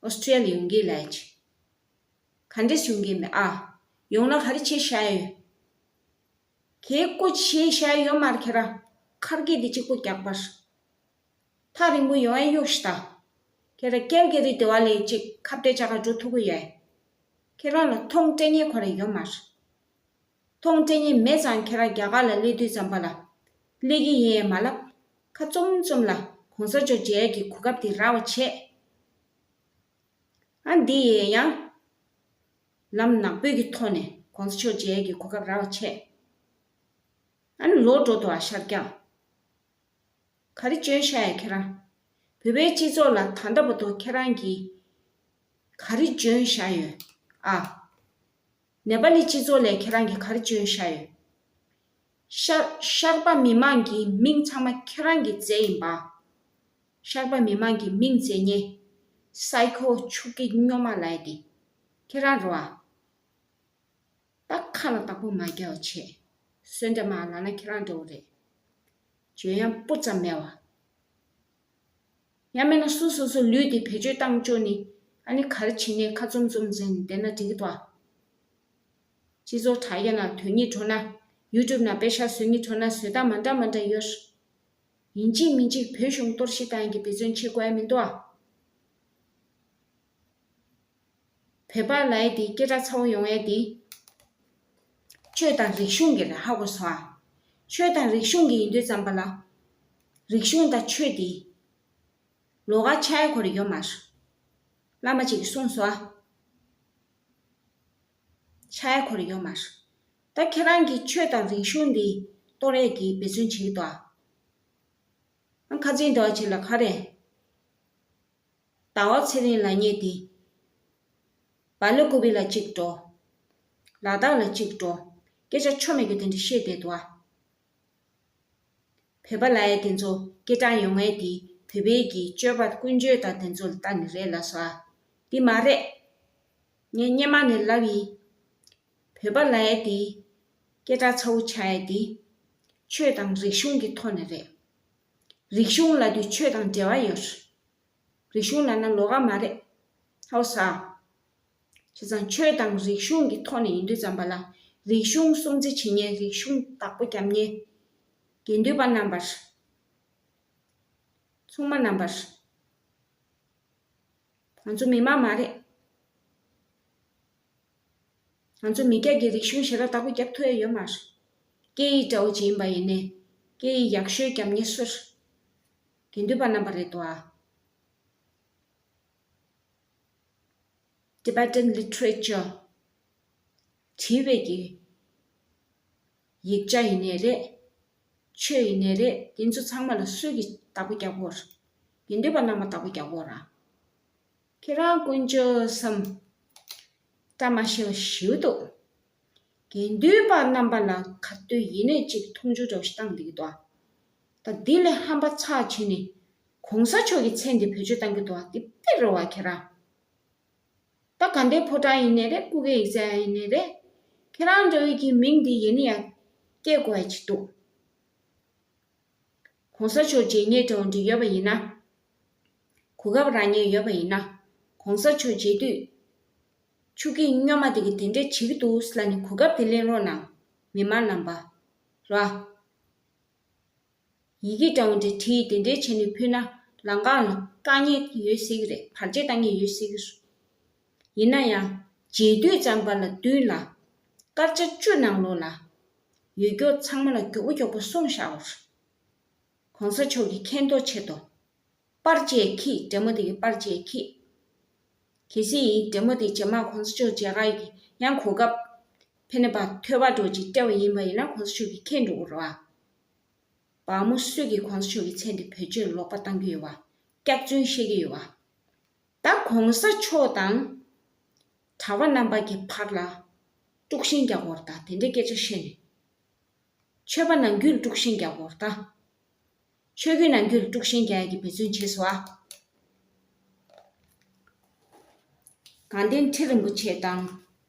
ཨོ་སི་ཀྲི་ཡ་ལ་ཡོང་གི་ལབ་ཡས་ཅིག་ག་འདྲས་ཡོང་གི་མེད་ཨ། ཡོང་ན་ག་རེ་བྱས་བཞག་ཡོད། གལ་སྐུ་བྱས་བཞག་ཡོད་མ་རེད། ཁྱེད་རང་ཁར་སྐད་དེ་གཅིག་པོ་རྒྱག་པར། ཐག་རིང་པོ་ཡོང་ཡ་གཡོག་ཤི་ད། ཁྱེད་རང་ཀལ་ག་རི་དེ་བ་ལས་གཅིག་ཁ་གཏད་བཅག་ག་འགྲོ་ཐུབ་ཀྱི་ཡོད། ཁྱེད་རང་ལ་མཐོང་སྤྲད་མཁན་ཁོ་རང་ཡོད་མ་རེད། མཐོང་སྤྲད་མཁན་མེད་ཙང་ཁྱེད་རང་རྒྱ་གར་ལ་སླེབས་དུས་ཙམ་པ་ལ། སླེབས་ཀྱི་ཡིན་མ་ལབ། ཁ་བཙུམ་བཙུམ་ལ་གོང་ས་མཆོག་མཇལ་གྱི་གོ་སྐབས་དེ་རག་པ་བྱས། ཨ་འདི་ཡས་ཡང་། ལམ་ནག་པོའི་གི་ཐོག་ནས་གོང་ས་མཆོག་མཇལ་གྱི་གོ་སྐབས་རག་པ་བྱས། ཨ་ནི་ལོག་འགྲོ་འདུག་ཨ་ཤར་རྒྱག་ག་རེ་འཇོན་ཤག་ཡ་ཁྱེད་རང་། བོད་པའི་སྤྱི་ཚོགས་ལ་ད་ལྟ་བར་དུ་ཁྱེད་རང་གིས་ག་རེ་འཇོན་ཤག་ཡོད་ཨ། ནེ་པ་ལི་སྤྱི་ཚོགས་ལ་ཁྱེད་རང་གིས་ག་རེ་འཇོན་ཤག་ཡོད། ཤར་ཤར་པ་མི་མང་གི་མིང་ཚང་མ་ཁྱེད་རང་གི་རྫས་ཡིན་པ། ཤར་པ་མི་མང་གི་མིང་རྫས་ཉེ། སའི་ཁོ་ཕྱུགས་ཀྱི་སྨྱོན་མ་ལབ་ཡ་དེ། ཁྱེད་རང་རེད་བ། ད་ཁ་ལ་བདག་པོ་མ་རྒྱག་བྱས། གསོན་འདྲ་མ་ལབ་ན་ཁྱེད་རང་འདྲ་བོ་རེད། འཇོན་ཡང་སྤུ་ཙམ་མེད་བ། ཡང་མིན་ན་སུ་སོ་སོ་ལུས་དེ་བེད་སྤྱོད་བཏང་བཅུག་ནི། ཨ་ནི་ག་རེ་བྱེད་ནས་ཁ་བཙུམ་བཙུམ་འཛིན་བསྡད་ན་འགྲིག་གི་འདུག་ཨ། སྤྱི་ཚོགས་དྲ་རྒྱ་ནང་དོན་སྙིང་བྲོ་ན། ཡུ་ཊུབ་ནང་པེ་ཤག་བཟོ་སྙིང་བྲོ་ན་བཟོ་སྟངས་མ་འདྲ་མ་འདྲ་ཡོད། ཡིན་གཅིག་མིན་གཅིག་བོད་གཞུང་གཏོར་བཤིག་བཏང་ཡག་གི་འབད་བརྩོན་བྱེད་དགོས་ཡ་མི་འདུག་ཨ། བོད་པ་ལབ་ཡ་དེ་སྐད་གྲགས་ཚ་བོ་ཡོང་ཡ་དེ། ཆོས་དང་རིག་གཞུང་གི་རེད། ཧ་གོ་སོང་ཨ། ཆོས་དང་རིག་གཞུང་གི་ཡིན་དུས་ཙམ་པ་ལ། རིག་གཞུང་དང་ཆོས་དེ། ལོགས་ཀ་ཆགས་ཡ་ཁོ་རང་ཡོད་མ་རེད། བླ་མ་གཅིག་གིས་གསུངས་སོང་ཨ། ཆགས་ཡ་ཁོ་རང་ཡོད་མ་རེད། ད་ཁྱེད་རང་གིས་ཆོས་དང་རིག་གཞུང་འདི་གཏོར་ཡས་ཀྱི་འབད་བརྩོན་བྱེད་ཀྱི་འདུག་ཨ། ཨ་ཁ་ཚིག་འདྲ་བ་ཅིག་ལ་ག་རེ། ཟླ་བ་ཚེ་རིང་ལབ་མཁན་དེ། སྦེལ་ཀོབ་ལ་གཅིག་འགྲོ། ལ་དྭགས་ལ་གཅིག་འགྲོ། སྐད་ཆ་ཆོ་མེད་རྒྱུ་དེ་འདྲ་བཤད་བསྡད་འདུག་ཨ། བོད་པ་ལབ་ཡ་དེ་ཚོ་སྐད་གྲགས་ཡོང་ཡ་དེ་བོད་པའི་གི་སྤྱོད་པ་ཀུན་སྤྱོད་དང་དེ་ཚོ་ལ་ལྟ་ནས་རེད་ལབ་སོང་ཨ། འདི་མ་རེད། ངས་སྔོན་མ་ནས་ལབ་ཡིན། བོད་པ་ལབ་ཡ་དེ་སྐད་གྲགས་ཚ་བོ་ཆགས་ཡ་དེ་ཆོས་དང་རིག་གཞུང་གི་ཐོག་ནས་རེད། རིག་གཞུང་ལབ་དུས་ཆོས་དང་འབྲེལ་བ་ཡོད། རིག་གཞུང་ལབ་ན་ལོགས་ཀ་མ་རེད། ཧའོ་ས། བྱས་ཙང་ཆོས་དང་རིག་གཞུང་གི་ཐོག་ནས་ཡིན་དུས་ཙམ་པ་ལ། རིག་གཞུང་སྲུང་བརྩི་བྱེད་མཁན། རིག་གཞུང་བདག་པོ་རྒྱབ་མཁན། དགེ་འདུན་པ་རྣམ་པ། ཚོང་མ་རྣམ་པ། ང་ཚོ་མི་མང་མ་རེད། ང་ཚོ་མི་སྐྱ་གི་རིག་གཞུང་ཞེ་དྲག་བདག་པོ་རྒྱབ་ཐུབ་ཡ་ཡོད་མ་རེད། སྐད་ཡིག་འདྲ་བོ་ཅིག་ཡིན་པ་ཡིན་ནའི། སྐད་ཡིག་ཡག་ཤོས་རྒྱབ་མཁན་སུ་རེད། དགེ་འདུན་པ་རྣམ་པ་རེད་དོ་ཨ། Tibetan literature བྲིས་པའི་གི་ཡིག་ཆ་ཡིན་ནའི་རེད། ཆོས་ཡིན་ནའི་རེད། དེ་ཚོ་ཚང་མ་ལ་སུས་ཀྱིས་བདག་པོ་རྒྱག་གོ་ར། དགེ་འདུན་པ་རྣམས་ལ་བདག་པོ་རྒྱག་གོ་ར། ཁྱེད་རང་དཀོན་མཆོག་གསུམ། བཀྲ་མ་ཤིས་པ་ཞེ་པོ་འདུག་དགེ་འདུན་པ་རྣམ་པ་ལ་ག་དུས་ཡིན་ནའི་གཅིག་མཐོང་ཆུང་འདྲ་བོ་ཞིག་བཏང་བསྡད་ཀྱི་འདུག་ད་འདི་ལས་ཧམ་པ་ཚ་བྱས་ནས་གོང་ས་མཆོག་གི་མཚན་འདི་བེད་སྤྱོད་བཏང་གི་འདུག་དེ་དཔེ་རེད་བ་ཁྱེད་རང་། ད་དགའ་ལྡན་ཕོ་བྲང་ཡིན་ནའི་རེད། སྐུ་སྒེར་ཡིག་ཚང་ཡིན་ནའི་རེད། ཁྱེད་རང་འདྲ་བོའི་གི་མིང་འདི་ཡིན་ན་ཡང་སྐྱེ་དགོས་ཡ་ཅིག་འདུག་གོང་ས་མཆོག་མཇལ་མཁན་འདྲ་བོ་འདི་ཡོད་པ་ཡིན་ན། གོ་སྐབས་རག་མཁན་ཡོད་པ་ཡིན་ན། གོང་ས་མཆོག་མཇལ་དུས། ཕྱུགས་ཀྱི་སྨྱོན་མ་དེ་གིས་དེ་འདྲས་བྱེད་ཀྱི་འདུག་ལབ་ནས་གོ་སྐབས་དེ་ལེན་རོགས་གནང་། མི་མང་རྣམ་པ། ར། ཡི་གེ་འདྲ་བོ་འདྲ་བྲིས་དེ་འདྲའི་བྱས་ནས་ཕུལ་ན་ལམ་ཁ་ལ་དཀའ་ངལ་ཡོད་སྲིད་ཀྱི་རེད། བར་ཆད་བཏང་མཁན་ཡོད་སྲིད་ཀྱི་རེད། ཡིན་ན་ཡང་རྗེས་ཟློས་ཙམ་པ་ལ་མདུན་ལ་སྐར་ཆ་བཅུ་ནང་ལོགས་ལ་ཡོད་རྒྱུ་ཚང་མ་ལ་མགྱོགས་པོ་མགྱོགས་པོ་སོང་བཞག་གོ། གོང་ས་མཆོག་གི་མཁྱེན་རྟོགས་ཆེད་དུ། པར་ཆས་ཁྱེར། འདྲེ་མོ་དེ་གི་པར་ཆས་ཁྱེར། གལ་སྲིད་འདྲེ་མོ་དེ་རྗེས་མ་གོང་ས་མཆོག་མཇལ་ཁ་ཡི་ཡང་གོ་སྐབས་ཕན་པ་ཐོས་པ་འགྲོ་ཅིག་སྤྲད་པ་ཡིན་པ་ཡིན་ན་གོང་ས་མཆོག་གིས་མཁྱེན་འགྲོ་གི་རེད་བ། བ་མོ་སུས་ཀྱིས་གོང་ས་མཆོག་གི་མཚན་དེ་བེད་སྤྱོད་ལོག་པ་བཏང་གི་ཡོད་བ། སྐྱག་རྫུན་བཤད་ཀྱི་ཡོད་བ། ད་གོང་ས་མཆོག་དང་གྲྭ་པ་རྣམ་པ་གི་བར་ལ་དཀྲུག་ཤིང་རྒྱག་དགོས་རེད། ད་དེ་འདྲའི་སྐད་ཆ་བཤད་ནས། ཆོས་པ་ནང་ཁུལ་དཀྲུག་ཤིང་རྒྱག་དགོས་རེད་ད། ཆོས་བརྒྱུད་ནང་ཁུལ་དཀྲུག་ཤིང་རྒྱག་ཡ་གི་འབད་བརྩོན་བྱས་སོང་ཨ། དགའ་ལྡན་ཁྲི་རིན་པོ་ཆེ་དང་།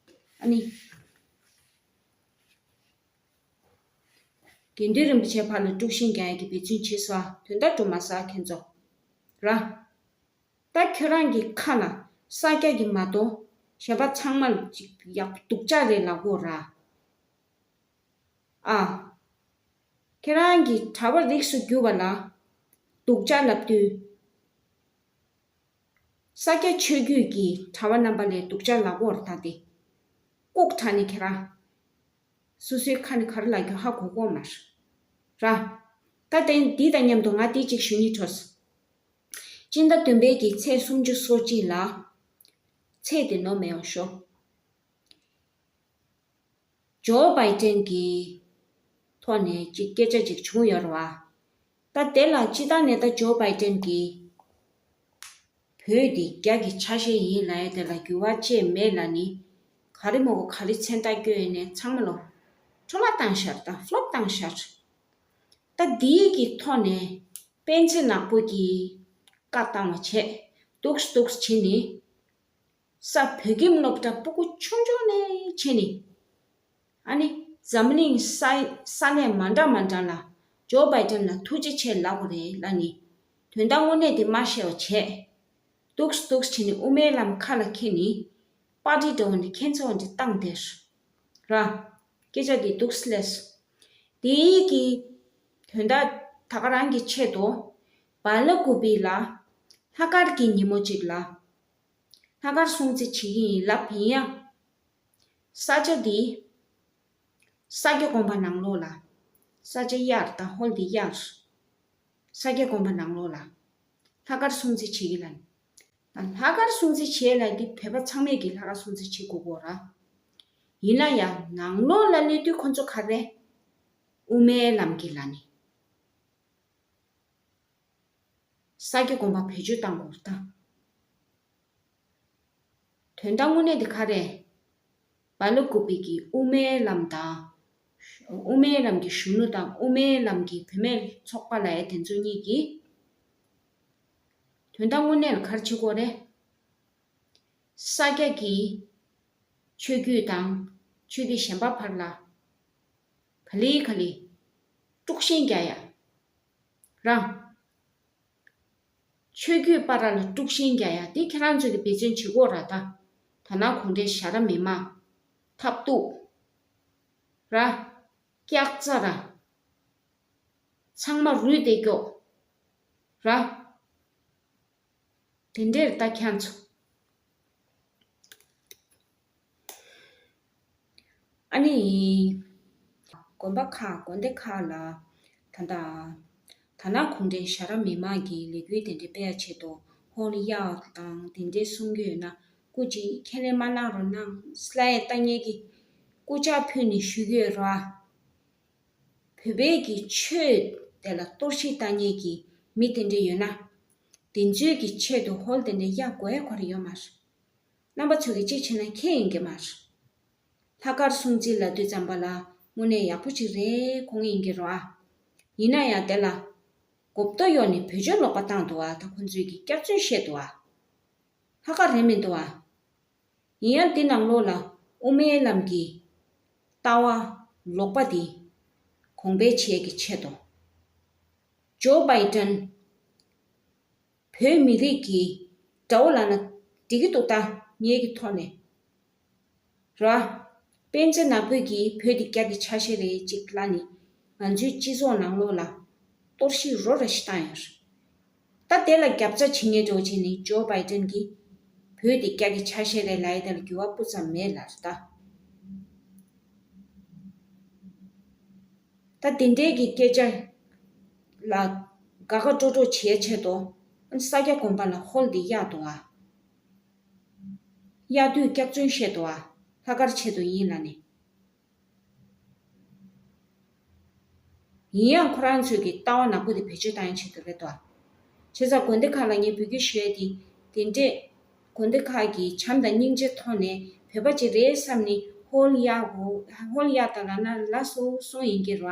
ཨ་ནི། དགེ་འདུན་རིན་པོ་ཆེ་བར་ལ་དཀྲུག་ཤིང་རྒྱག་ཡ་གི་འབད་བརྩོན་བྱས་སོང་ཨ། དོན་དག་གྲུབ་མ་སོང་ཨ་ཁྱེད་ཚོ། ར། ད་ཁྱོད་རང་གི་ཁ་ལ་ས་སྐྱ་གི་མ་གཏོགས་གཞན་པ་ཚང་མ་ལ་ཅིག་ཡག་སྡུག་ཅག་རེད་ལབ་དགོས་ར། ཨ། ཁྱེད་རང་གི་གྲྭ་པ་རིགས་སུ་གྱུར་པ་ལ་སྡུག་ཅག་ལབ་དུས། ས་སྐྱ་ཆོས་བརྒྱུད་ཀྱི་གྲྭ་པ་རྣམ་པ་ལ་སྡུག་ཅག་ལབ་དགོས་རེད་ད་དེ། ལྐུགས་དྲགས་ནས་ཁྱེད་རང་། སོ་སོའི་ཁ་ནས་ག་རེ་ལབ་རྒྱུ་ཧ་གོ་གོ་མ་རེད། ར། ད་དེ་འདི་དང་མཉམ་དུ་ང་དེ་གཅིག་ཞུ་སྙིང་བྲོ་སོང་། སྤྱི་ཟླ་བདུན་པའི་གི་ཚེས་སུམ་ཅུ་སོ་གཅིག་ལ། ཚེས་དེ་ནོར་མེད་པ་ཤོག་ཇོ་བྷའི་ཏན་གྱི་ཐོག་ནས་ཅིག་སྐད་ཆ་ཅིག་བྱུང་ཡོད་རེད་བ། ད་དེ་ལ་སྤྱིར་བཏང་ནས་ད་ཇོ་བྷའི་ཏན་གྱི་བོད་འདི་རྒྱ་གི་ཆ་ཤས་ཡིན་ལབ་ཡ་དེ་ལ་འགྱུར་བ་ཅིག་མེད་ལབ་ནི། ག་རེ་མོ་གོ་ག་རེ་མཚན་རྟགས་བཀོད་ཡོད་ནས་ཚང་མ་ལོ། འཕྲོ་བརླག་བཏང་ཤར་ད་ཕློབ་བཏང་ཤར། ད་འདིའི་གི་ཐོག་ནས་སྤེན་ཚེ་ནག་པོ་གི་བཀའ་བཏང་བ་བྱས། འདུག་འདུག་བྱས་ནི། ས་བོད་ཁྱིམ་སློབ་གྲྭ་སྤུ་གུ་ཆུང་ཆུང་ནས་བྱས་ནི། ཨ་ནི་འཛམ་གླིང་ས་ས་གནས་མ་འདྲ་མ་འདྲ་ལ་ཇོ་བྷའི་ཏན་ལ་ཐུགས་རྗེ་ཆེ་ལབ་དགོས་རེད་ལབ་ནི། དོན་དག་དངོས་གནས་དེ་མ་ཤེས་པ་བྱས། འདུག་འདུག་བྱས་ནི་དབུ་མའི་ལམ་ཁ་ལ་འཁྱེར་ནི། པར་ཊི་འདྲ་བོ་འདི་ཁྱེད་ཚོ་འདི་བཏང་དེར། ར། སྐད་ཆ་འདི་འདུག་སླེབས། དེའི་གི་དོན་དག་ད་ག་རང་གི་ཆེད་དུ་བ་ལ་ཀུ་པི་ལ་ལྷག་དཀར་གྱི་ཉིན་མོ་གཅིག་ལ་ལྷག་དཀར་སྲུང་བརྩི་བྱེད་ཀྱི་ཡིན་ལབ་ཡིན་ཡང་། ས་ཆ་འདི་ས་སྐྱ་དགོན་པ་ནང་ལོགས་ལ། ས་ཆ་གཡར་ད་ཧོལ་འདི་གཡར། ས་སྐྱ་དགོན་པ་ནང་ལོགས་ལ་ལྷག་དཀར་སྲུང་བརྩི་བྱེད་ཀྱི་ལ་ནི། ད་ལྷག་དཀར་སྲུང་བརྩི་བྱེད་ལ་འདི་བོད་པ་ཚང་མས་ཀྱི་ལྷག་དཀར་སྲུང་བརྩི་བྱེད་དགོས་གོ་ར། ཡིན་ན་ཡང་ནང་ལོགས་ལ་སླེབས་དུས་ཁོ་ཚོ་ག་རེ། དབུ་མའི་ལམ་གྱི་ལ་ནི། ས་སྐྱ་དགོན་པ་བེད་སྤྱོད་བཏང་དགོས་ད། དོན་དག་དངོས་གནས་དེ་ག་རེ། བ་ལ་ཀུ་པི་གི་དབུ་མའི་ལམ་དང་། དབུ་མའི་ལམ་གྱི་གཞོན་ནུ་དང་དབུ་མའི་ལམ་གྱི་བུད་མེད་ཚོགས་པ་ལ་ཡ་དེ་ཚོ་གཉིས་ཀྱིས། དོན་དག་དངོས་གནས་ལ་ག་རེ་བྱེད་དགོས་རེད། ས་སྐྱ་གི་ཆོས་བརྒྱུད་དང་ཆོས་སྡེ་གཞན་པ་བར་ལ་ག་ལེ་ག་ལེ་དཀྲུག་ཤིང་རྒྱག་ཡ། རང་། ཆོས་བརྒྱུད་བར་ལ་དཀྲུག་ཤིང་རྒྱག་ཡ་དེ་ཁྱེད་རང་ཚོ་གི་འབད་བརྩོན་བྱེད་དགོས་ར་ད། དོ་སྣང་གུང་ཁྲན་ཞྭ་ར་མི་མང་། ཐབས་སྡུག་ར། སྐྱག་རྫ་ར། ཚང་མ་རུལ་བསྡད་ཀྱོག་ར། དེ་འདྲས་ད་ཁྱེད་ཚོ། ཨ་ནི། དགོན་པ་ཁག་དགོན་སྡེ་ཁག་ལ། ད་ལྟ། དོ་སྣང་གུང་ཁྲན་ཞྭ་ར་མི་མང་གི་ལས་འགུལ་དེ་འདྲས་སྤེལ་ཡ་ཆེད་དུ་ཧོལ་གཡར་དང་དེ་འདྲས་གསུང་གི་ཡོད་ན། སྐུ་མཁྱེན་ཁས་ལེན་མ་གནང་རོགས་གནང་། སླ་ཡ་ལྟ་ཉན་གྱི་སྐུ་ཕྱག་ཕུལ་ནས་ཞུ་གི་ཡོད་ར། བོད་པའི་གི་ཆོས་དེ་ལ་གཏོར་བཤིག་བཏང་མཁན་གྱི་མི་དེ་འདྲ་ཡོད་ན། དེ་ཚོའི་གི་ཆེད་དུ་ཧོལ་དེ་འདྲ་གཡར་དགོས་ཡ་ག་རེ་ཡོད་མ་རེད། རྣམ་པ་ཚོ་གི་གཅིག་བྱས་ན་ཁྱད་ཡིན་གྱི་མ་རེད། ལྷག་དཀར་སྲུང་བརྩི་ལབ་དུས་ཙམ་པ་ལ་དངོས་གནས་ཡག་པོ་ཅིག་རེད་དགོངས་ཡིན་གྱི་རེད་བ། ཡིན་ན་ཡང་དེ་ལ་གོ་རྟོགས་ཡོད་ནས་བེད་སྤྱོད་ལོག་པ་བཏང་འདུག་བ། ད་ཁོང་ཚོས་ཀྱི་སྐྱག་རྫུན་བཤད་འདུག་བ། ལྷག་དཀར་རེད་མི་འདུག་བ། ཡིན་ཡང་འདི་ནང་ལོགས་ལ་དབུ་མའི་ལམ་གྱི་ལྟ་བ་ལོག་པ་འདི་གོང་འཕེལ་བྱེད་ཀྱི་ཆེད་དུ། ཇོ་བྷའི་ཏན་བོད་མི་རིགས་ཀྱི་དགྲ་བོ་ལབ་ན་འགྲིག་གི་འདུག་ད་ངེད་ཀྱི་ཐོག་ནས། ར། སྤེན་ཚེ་ནག་པོས་ཀྱིས་བོད་འདི་རྒྱ་གི་ཆ་ཤས་རེད་ཅིག་ལབ་ནི། ང་ཚོའི་སྤྱི་ཚོགས་ནང་ལོགས་ལ་གཏོར་བཤིག་རོ་ར་ཞིག་བཏང་ཡོད་རེད། ད་དེ་ལ་རྒྱབ་རྩ་བྱེད་མཁན་འདྲ་བོ་བྱས་ནི་ཇོ་བྷའི་ཏན་གྱིས། བོད་དེ་རྒྱ་གི་ཆ་ཤས་རེད་ལབ་ཡ་དེ་ལ་འགྱུར་བ་སྤུ་ཙམ་མེད་ལབ་རེད་ད། ད་དེ་འདྲའི་གི་སྐད་ཆ་ལ་དགའ་དགའ་སྤྲོ་སྤྲོ་བྱེད་ཆེད་དུ་ས་སྐྱ་དགོན་པ་ལ་ཧོལ་འདི་གཡར་འདུག་ཨ། གཡར་དུས་སྐྱག་རྫུན་བཤད་འདུག་ཨ། ལྷག་དཀར་ཆེད་དུ་ཡིན་ལབ་ནས། ཡིན་ཡང་ཁོ་རང་ཚོས་ཀྱི་ལྟ་བ་ནག་པོ་དེ་བེད་སྤྱོད་བཏང་ཡ་ཆེད་དུ་རེད་དོ། བྱས་ཙང་དགོན་སྡེ་ཁག་ལ་ངས་འབོད་སྐུལ་ཞུ་ཡ་དེ་དེ་འདྲས། དགོན་སྡེ་ཁག་གིས་བྱམས་དང་སྙིང་རྗེ་ཐོག་ནས་བོད་པ་ཅིག་རེད་བསམ་ནས་ཧོལ་གཡར་འོ་ཧོལ་གཡར་དང་ལབ་ན་ལ་སོ་སོ་ཡིན་གྱི་རེད་བ།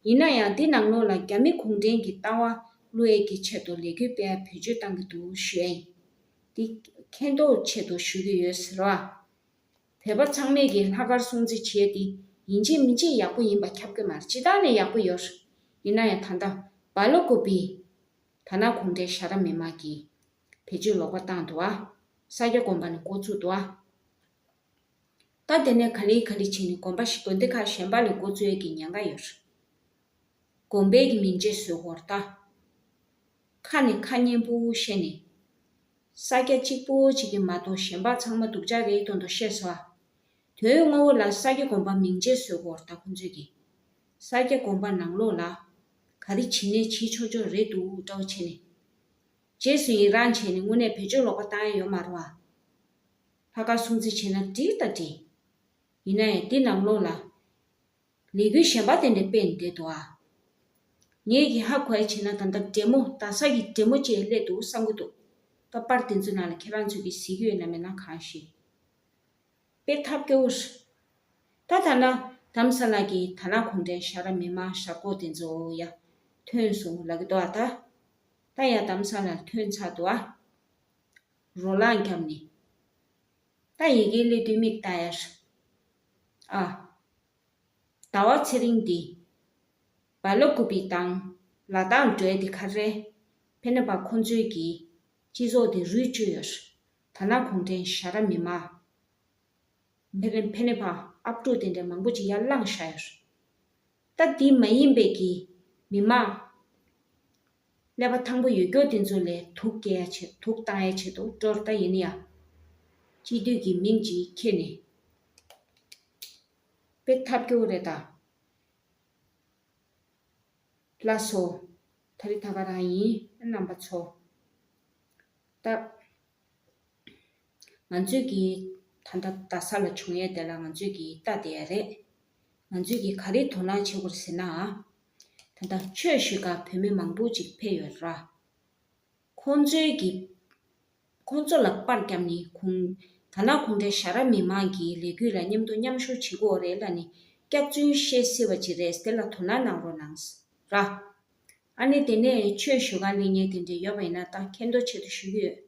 ཡིན་ན་ཡང་འདི་ནང་ལོགས་ལ་རྒྱ་མི་གུང་ཁྲན་གྱི་ལྟ་བ་བླུ་ཡས་ཀྱི་ཆེད་དུ་ལས་འགུལ་སྤེལ་བ་བེད་སྤྱོད་བཏང་གི་འདུག་ཞུ་ཡ་ཡིན། འདི་མཁྱེན་རྟོགས་ཆེད་དུ་ཞུ་གི་ཡོད་ཟེར་བ། བོད་པ་ཚང་མས་ཀྱི་ལྷག་དཀར་སྲུང་བརྩི་བྱེད་དེ་ཡིན་གཅིག་མིན་གཅིག་ཡག་པོ་ཡིན་པ་ཁྱབ་ཀྱི་མ་རེད། ཇི་ལྟར་ནས་ཡག་པོ་ཡོད། ཡིན་ན་ཡང་ད་ལྟ་སྦ་ལོ་ཀུ་པི་དྷ་ན་གུང་ཁྲན་ཞྭ་དྲག་མི་མང་གིས་བེད་སྤྱོད་ལོག་པ་བཏང་འདུག་ཨ། ས་སྐྱ་དགོན་པ་ནས་འགོ་བཙུགས་འདུག་ཨ། ད་དེ་ནས་ག་ལེ་ག་ལེ་བྱས་ནས་དགོན་པ་ཞིག་དགོན་སྡེ་ཁག་གཞན་པ་ལས་འགོ་བཙུགས་ཡས་ཀྱི་ཉེན་ཁ་ཡོད། དགོན་པའི་གི་མིང་བརྗེ་བཟོས་སྐོར་ད། ཁ་ནས་ཁ་སྙན་པོ་བཤད་ནས། ས་སྐྱ་གཅིག་པོ་གཅིག་གི་མ་གཏོགས་གཞན་པ་ཚང་མ་སྡུག་ཅག་རེད་མདོག་མདོག་བཤད་སོང་ཨ། དོན་དངོས་པོ་ལ་ས་སྐྱ་དགོན་པ་མིང་བརྗེ་བཟོས་སྐོར་ད་ཁོང་ཚོས་ཀྱི། ས་སྐྱ་དགོན་པ་ནང་ལོགས་ལ་ག་རེ་བྱེད་ནས་བྱེད་ཆོག་ཆོག་རེད་འདུག་འདྲ་བོ་བྱས་ནས། རྗེས་སུ་ཡི་རང་བྱས་ནས་དངོས་གནས་བེད་སྤྱོད་ལོག་པ་བཏང་ཡ་ཡོད་མ་རེད་བ། ལྷག་དཀར་སྲུང་བརྩི་བྱས་ན་འགྲིག་ད་འགྲིག་ཡིན་ན་ཡང་འདི་ནང་ལོགས་ལ། ལས་འགུལ་གཞན་པ་དེ་འདྲ་སྤེལ་ནས་བསྡད་འདུག་ཨ། ངས་ཀྱིས་ཧ་གོ་ཡ་བྱས་ན་ད་ལྟ་འདྲེ་མོ་རྡ་ས་ཀྱི་འདྲེ་མོ་ཅིག་སླེབས་འདུག་བསམ་གྱི་འདུག་ད་པར་དེ་ཚོའི་ནང་ལ་ཁྱེད་རང་ཚོས་ཀྱིས་གཟིགས་ཀྱི་ཡོད་ན་མེད་ན་གང་ཤེས། དཔེ་ཐབས་སྐྱོ་བོ་རེད། ད་ཐ་ན་དྷ་རམ་ས་ལ་གི་དྷ་ན་གུང་ཁྲན་ཞྭ་དྲག་མི་མང་ཞབས་ཁོག་དེ་ཚོ་ཡ་ཐོན་སོང་ལབ་ཀྱི་འདུག་ཨ། ད་ད་ཡ་དྷ་རམ་ས་ལ་ཐོན་ཚར་འདུག་ཨ། རོ་ལངས་བརྒྱབ་ནས། ད་ཡི་གེ་སླེབས་དུས་མིག་ལྟ་ཡ་རེད། ཨ། ཟླ་བ་ཚེ་རིང་འདི། སྦ་ལོ་ཀུ་པི་དང་ལ་དྭགས་འགྲོ་ཡ་འདི་ག་རེ། ཕེ་ནེ་པ་ཁོང་ཚོའི་གི་སྤྱི་ཚོགས་འདི་རུལ་བཅུག་ཡོད། དྷ་ན་གུང་ཁྲན་ཞྭ་དྲག་མི་མང་། ཕེ་ནེ་ཕེ་ནེ་པ་ཨབ་ཕྲུག་དེ་འདྲ་མང་པོ་ཅིག་ཡར་བླངས་བཞག་ཡོད། ད་འདི་མ་ཡིན་པའི་གི་མི་མང་། ཀླད་པ་ཐང་པོ་ཡོད་རྒྱུ་དེ་ཚོ་ལས་དུག་སྐྱེ་ཡ་ཆེད་དུག་བཏང་ཡ་ཆེད་དུ་སྤྲོར་ད་ཡིན་ཡ། སྤྱི་འཐུས་ཀྱི་མིང་ཅིག་ཁྱེར་ནས། དཔེ་ཐབས་སྐྱོ་རེད་ད། ལགས་སོ། ད་རེས་ད་ག་རང་ཡིན་རྣམ་པ་ཚོ། ད། ང་ཚོས་ཀྱི་ད་ལྟ་རྡ་ས་ལ་བྱུང་ཡས་དེ་ལ་ང་ཚོས་ཀྱི་ལྟ་བསྡད་ཡ་རེད། ང་ཚོས་ཀྱི་ག་རེ་དོ་སྣང་བྱེད་དགོས་རེད་ཟེར་ན། ད་ལྟ་ཆོས་ཞུ་ག་བོད་མི་མང་པོ་ཅིག་ཕེབས་ཡོད་ར། ཁོང་ཚོའི་གི། ཁོང་ཚོ་ལ་པར་བརྒྱབ་ནས་ཁོང་། དྷ་ན་གུང་ཁྲན་ཞྭ་དྲག་མི་མང་གི་ལས་འགུལ་ལ་མཉམ་དུ་མཉམ་ཞུགས་བྱེད་དགོས་རེད་ལབ་ནས་སྐྱག་རྫུན་བཤད་སྲིད་པ་ཅིག་རེད། དེ་ལ་དོ་སྣང་གནང་རོགས་གནང་། ར། ཨ་ནི་དེ་ནས་ཆོས་ཞུ་ག་སླེབས་མཁན་དེ་འདྲ་ཡོད་པ་ཡིན་ན་ད་མཁྱེན་རྟོགས་ཆེད་དུ་ཞུ་གི་ཡོད།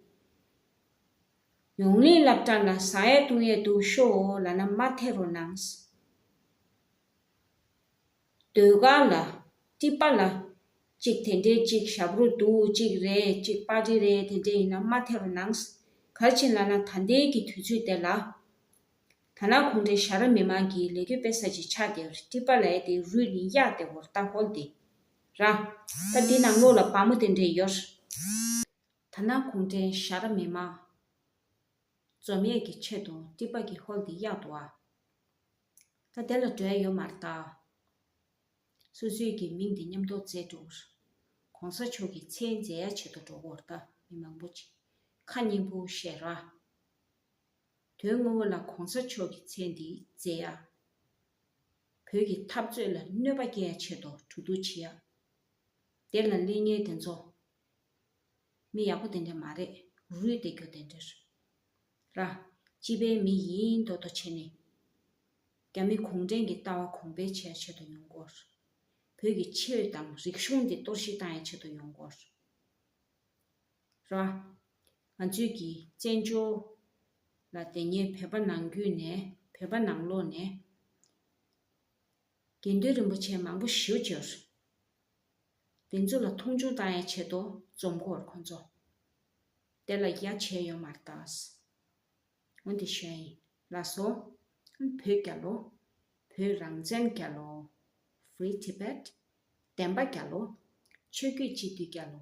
ཡོངས་གླིང་སློབ་གྲྭ་ལ་ཟ་ཡས་བཏུང་ཡས་འདུག་ཤོག་ལབ་ན་མ་ཐེ་རོགས་གནང་། ཟློས་གར་ལ། ཊི་པ་ལ། གཅིག་དེ་འདྲའི་གཅིག་ཞབས་བྲོ་འདུག་གཅིག་རེད་གཅིག་པར་ཊི་རེད་དེ་འདྲ་ཡིན་ན་མ་ཐེ་རོགས་གནང་། ག་རེ་བྱས་ལབ་ན་ད་ལྟའི་གི་དུས་ཚོད་དེ་ལ། དྷ་ན་གུང་ཁྲན་ཞྭ་དྲག་མི་མང་གི་ལས་འགུལ་སྤེལ་ས་ཅིག་ཆགས་བསྡད་ཡོད་རེད། ཊི་པ་ལབ་ཡས་དེ་རུལ་ནས་གཡར་བསྡད་ཡོད་རེད་ད་ཧོལ་དེ། ར། ད་འདི་ནང་ལོགས་ལ་བ་མོ་དེ་འདྲ་ཡོད་རེད། དྷ་ན་གུང་ཁྲན་ཞྭ་དྲག་མི་མང་། འཛོམས་ཡས་ཀྱི་ཆེད་དུ་ཊི་པ་གི་ཧོལ་འདི་གཡར་འདུག་ཨ། ད་དེ་ལ་འགྲོ་ཡ་ཡོད་མ་རེད་ད། སོ་སོའི་གི་མིང་འདི་མཉམ་དུ་བརྗེ་འགྲོ། གོང་ས་མཆོག་གི་མཚན་བརྗེ་ཡ་ཆེད་དུ་འགྲོ་གི་ཡོད་རེད་ད་མི་མང་པོ་ཅིག་ཁ་སྙན་པོ་བཤད་ར། དོན་དངོས་པོ་ལ་གོང་ས་མཆོག་གི་མཚན་འདི་བརྗེ་ཡ། བོད་ཀྱི་འཐབ་རྩོད་ལ་གནོད་པ་སྐྱེལ་ཡ་ཆེད་དུ་གྲོས་བསྡུར་བྱེད་ཡ། དེ་ལ་སླེབས་མཁན་དེ་ཚོ། མི་ཡག་པོ་དེ་འདྲ་མ་རེད། རུལ་བསྡད་རྒྱུ་དེ་འདྲ་རེད། ར། སྤྱི་པའི་མི་ཡིན་མདོག་མདོག་བྱས་ནས། རྒྱ་མི་གུང་ཁྲན་གྱི་ལྟ་བ་གོང་འཕེལ་བྱེད་ཡ་ཆེད་དུ་ཡོང་གི་ཡོད་རེད། བོད་ཀྱི་ཆོས་དང་རིག་གཞུང་འདི་གཏོར་བཤིག་བཏང་ཡ་ཆེད་དུ་ཡོང་གི་ཡོད་རེད། ར། ང་ཚོས་ཀྱི་བཙན་བྱོལ་ལ་བསྡད་མཁན་བོད་པ་ནང་ཁུལ་ནས་བོད་པ་ནང་ལོགས་ནས་དགེ་འདུན་རིན་པོ་ཆེ་མང་པོ་ཞེ་པོ་ཅིག་ཡོད་རེད། དེ་ཚོ་ལ་མཐོང་ཆུང་བཏང་ཡའི་ཆེད་དུ་འཛོམས་ཀྱི་ཡོད་རེད་ཁོང་ཚོ། དེ་ལ་ཡ་བྱས་ཡོད་མ་རེད་ད། འོན་ཏེ་ཞུ་ཡ་ཡིན། ལགས་སོ། བོད་རྒྱལ་ལོ། བོད་རང་བཙན་རྒྱལ་ལོ། Free Tibet། བདེན་པ་རྒྱལ་ལོ། ཆོས་བརྒྱུད་སྤྱི་འཐུས་རྒྱལ་ལོ།